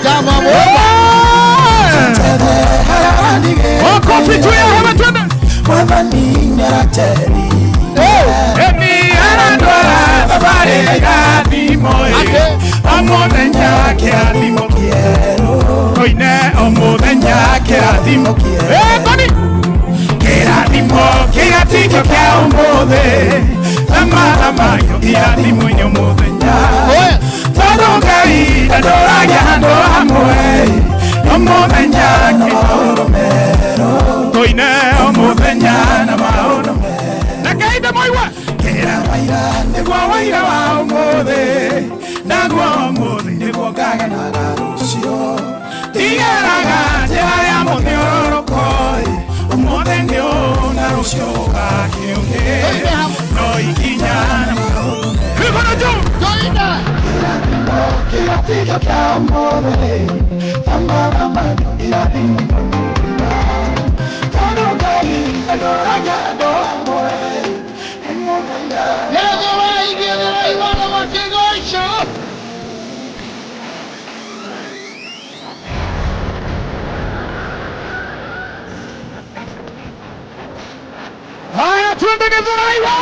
Chama mwema. Makofi juu ya hewa, twende. Emi arandwara thabarĩ irathimo ĩ. O mũthenya kĩrathimo, tũine o mũthenya kĩrathimo. Eh, Tony. Kĩrathimo kĩgatikio kĩa ũmũthĩ, thamathamakio kĩrathimo-inĩ o mũthenya, tondũ Ngai ndandoragia handũ hamwe. O mũthenya tũine o mũthenya na maũndũ reke ndĩmoigue. Nĩguo waira wa ũmũthĩ, naguo ũmũthĩ nĩguo ngagenaga rũciũ. Tigeraga njĩra ya mũthiũrũrũko, ũmũthĩ nĩ ũũ na rũciũ ũgakĩũngĩ, no ikinya na maũndũ mikono juu. Joina. Githurai, wana makigoico. Haya, twende Githurai wa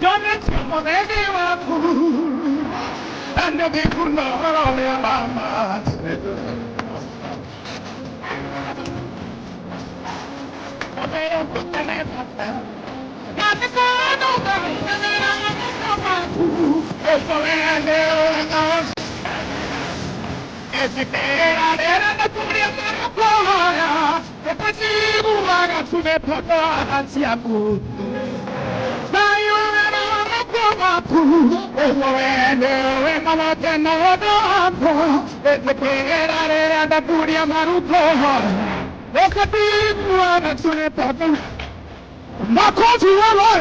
Jonetio mũthenge waku na nĩthikuna ũrĩa mama. Makofi wewe.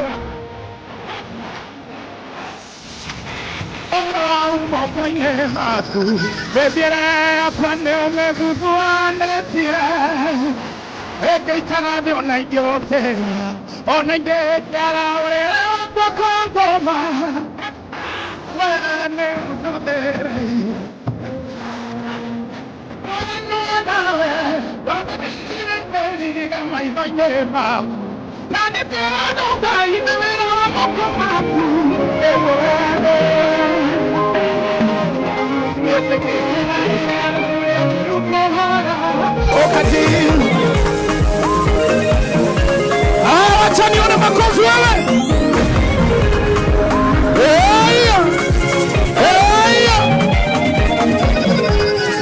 Ah, wacha nione makofi wewe. Eya. Eya.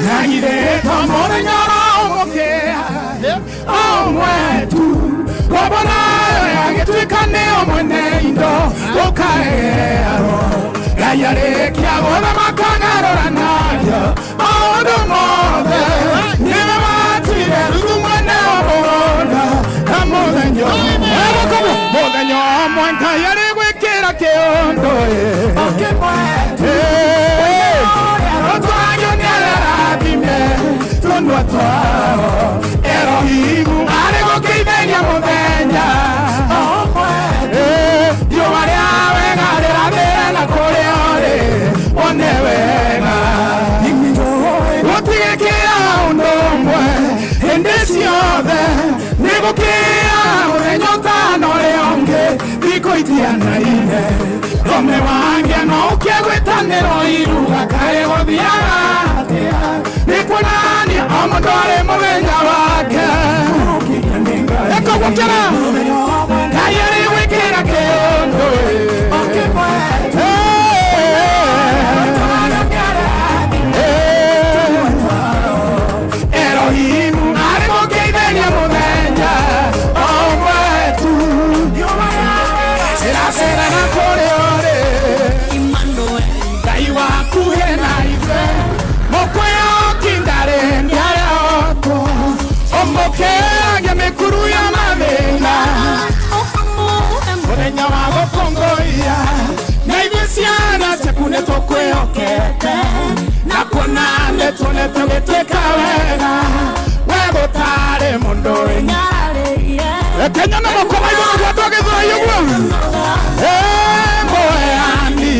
Nagireta mũthenya ũromũkĩa o mwetu ngombo nayo yagĩtuĩka nĩo mwene indo ũkahearwo. Ngai arĩkia gũthamaka ngarũranagia maũndũ mothe, nĩwe watuire Ruthu mwene wa mũgũnda. Na mũthenya mũthenya ũmwe Ngai arĩgwĩkĩra kĩũndũ rũtwagio nĩ arĩa arathime tũnua twao. Erohimu arĩ gũkĩithĩria mũthenya, riũa rĩa wega rĩrathĩre na kũrĩa ũrĩ wone wega. Gũtigĩkĩra ũndũ ũmwe hĩndĩ ciothe, nĩ gũkĩra mũthenya ũtano ũrĩa ũngĩ, thikũ itianaine. Thome wange no ũkie gwĩtanĩrwo iruga, kaĩ gũthiaga atĩa? Nĩ kuonania o mũndũ arĩ mũthenya wake. Eka gũkĩra Ngai arĩ gwĩkĩra kĩũndũ. Erohimu arĩ gũkĩithĩria mũthenya o mwetu, ciracera na kũrĩa ũrĩ Ngai wakuhĩ na ithuĩ. Mũkũyũ ndarĩ nĩarehotwo ũmũkĩragia mĩkuru ya mathĩna, mũthenya wa gũkũngũiya. Na ithuĩ ciana ciaku nĩ tũkwĩhokete, na kuona nĩ tuonete ũgĩtwĩka wega, we gũtarĩ mũndũ reke nyone moko ma igũrũ gwa twagĩthũrai ũguo. Mũheani.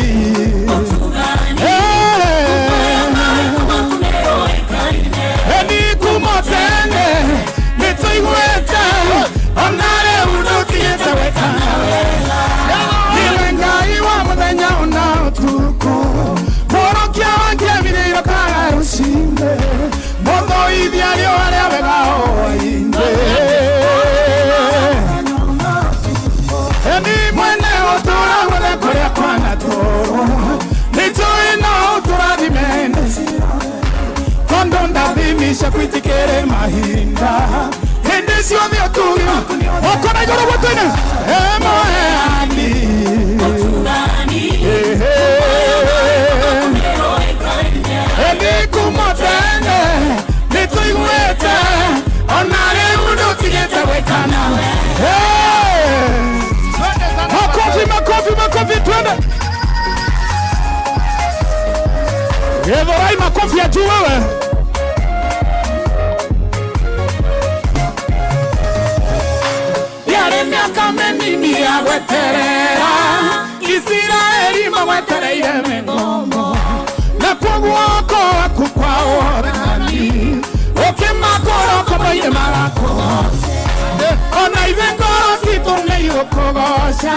Ciothe ũtugi moko na igũrũ guotene emoeani. Ĩndĩ kuma tene nĩtũiguĩte ona rĩu ndũtigĩte gwĩkana. Makofi, makofi, makofi, twende. Githurai, makofi ya juu wewe. Yarĩ mĩaka mĩnini ya gweterera, Isiraeli magwetereire mĩgongo, nakuo guoko gwaku kwa ũhorani ũkĩmakũra ũkomaire magakũgoca. Ona ithuĩ ngoro citũ nĩ igũkũgoca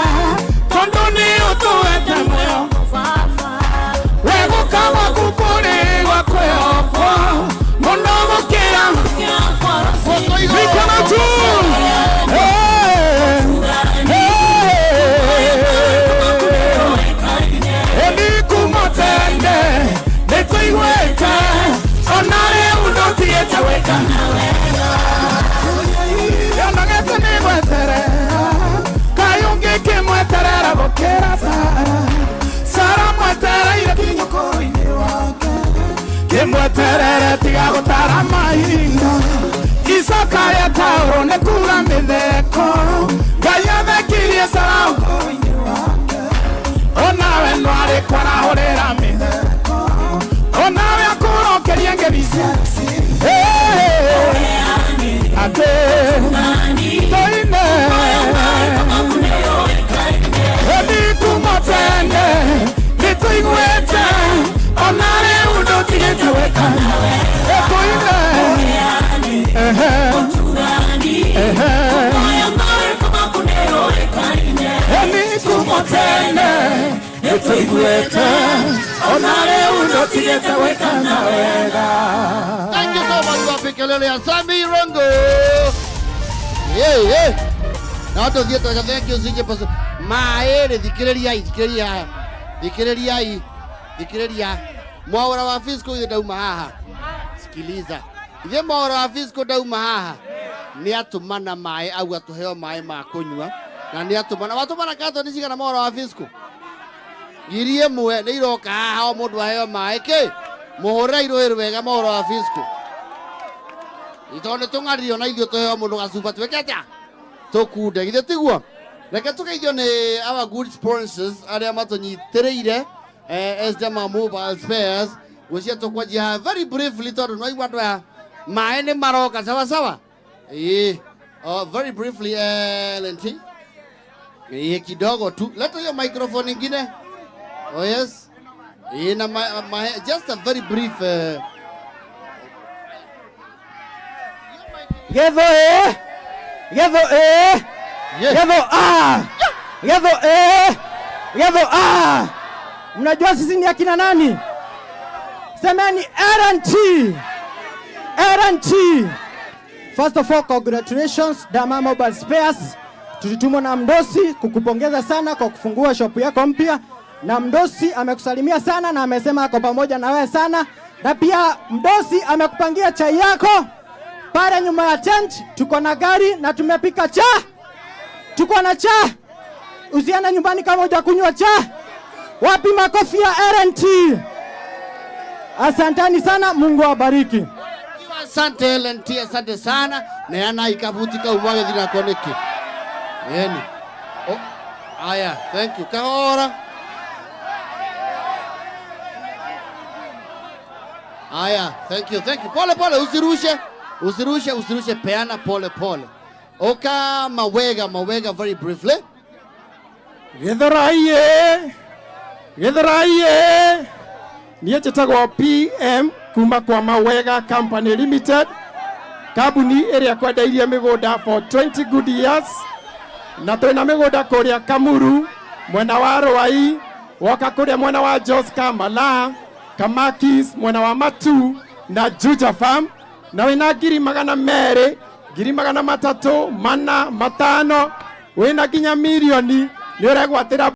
tondũ nĩ ũtũhete muoyo. Wegũka gwaku kũrĩ gwa kwĩhokwo mũno gũkĩra mikono juu. Hey, hey. Ĩndĩ kuma tene nĩtũiguĩte ona rĩu ndũtigĩte gwĩkana. Yonagete nĩ gweterera, kaĩ ũngĩkĩmweterera gũkĩra Sara? Sara mwetereire kinya ũkũrũ-inĩ wake, kĩmweterere tiga gũtara mahinda. Isaka rĩataũrwo nĩ kuga mĩtheko, Ngai athekirie Sara ũkũrũ-inĩ wake. Onawe nwarĩ kwarahũrĩra mĩtheko, onawe akũrokerie ngemi atĩ toine. Ĩndĩ kuma tene nĩtũiguĩte ona rĩu ndũtigĩte gwĩkana. Ĩtũine. Ehe, ehe. Ĩndĩ kuma tene nĩtũiguĩte ona rĩu ndũtigĩte gwĩkana wega. Thank you so much, Wapi Kelele ya Sami Rongo. Yeah, yeah. Na tũthiĩ twega, thank you CJ Pastor. Maĩ rĩ, thikĩrĩriai, thikĩrĩria, thikĩrĩriai, thikĩrĩria. Mwaũra wa Fisco ithe ndauma haha. Sikiliza. Ithe mwaũra wa Fisco ndauma haha. Nĩ atũmana maĩ auga tũheo maĩ ma kũnyua. Na nĩ atũmana. Watũmana katoni cigana, mwaũra wa Fisco? 1000 nĩ iroka haha o mũndũ aheo maĩ kĩ. Mũhũrĩre irũĩ rwega mwaũra wa Fisco. Tondũ nĩ tũng'aririo na ithuĩ tũheo mũndũ gacuba twĩke atĩa? Tũkunde. Githĩ tiguo? Reke tũgeithio nĩ our good sponsors arĩa matũnyitĩrĩire, SDM Mobile Spares. Gwĩcia tũkwanjia haha very briefly tondũ nĩwaigua andũ aya maĩ nĩ maroka sawa sawa. Ĩĩ. Oh, very briefly, LNT. Ĩĩ, kidogo tu. Leta hiyo microphone ingine. Oh yes. Ĩĩ, na ma, just a very brief Getho ĩ, getho ĩ. Getho a, getho ĩ, getho a. Mnajua sisi ni akina nani? Semeni RNT. RNT. First of all, congratulations Dama Mobile Spares. Tulitumwa na Mdosi kukupongeza sana kwa kufungua shop yako mpya, na Mdosi amekusalimia sana na amesema ako pamoja na wewe sana, na pia Mdosi amekupangia chai yako pale nyuma ya tent. Tuko na gari na tumepika cha, tuko na cha. Usiende nyumbani kama hujakunywa cha. Wapi makofi ya RNT? Asanteni sana, Mungu awabariki. Asante LNT, asante sana. Neana ikabuti kau mwage thina koniki. Yeni. Oh, aya, thank you. Kahora. Aya, thank you, thank you. Pole pole, usirushe. Usirushe, usirushe, peana pole pole. Oka Mawega, Mawega very briefly. Githurai, Githurai, niĩ njĩtagwo PM kuma kwa Mawega Company Limited, kambuni ĩrĩa kwendeirie mĩgũnda for 20 good years, na twĩna mĩgũnda kũrĩa Kamuru mwena wa Rwai, woka kũrĩa mwena wa Joska, Malaa, Kamakis, mwena wa Matu na Juja Farm, na wĩna 200,000, 300,000, 400, 500, wĩna nginya mirioni nĩ ũregwatĩra.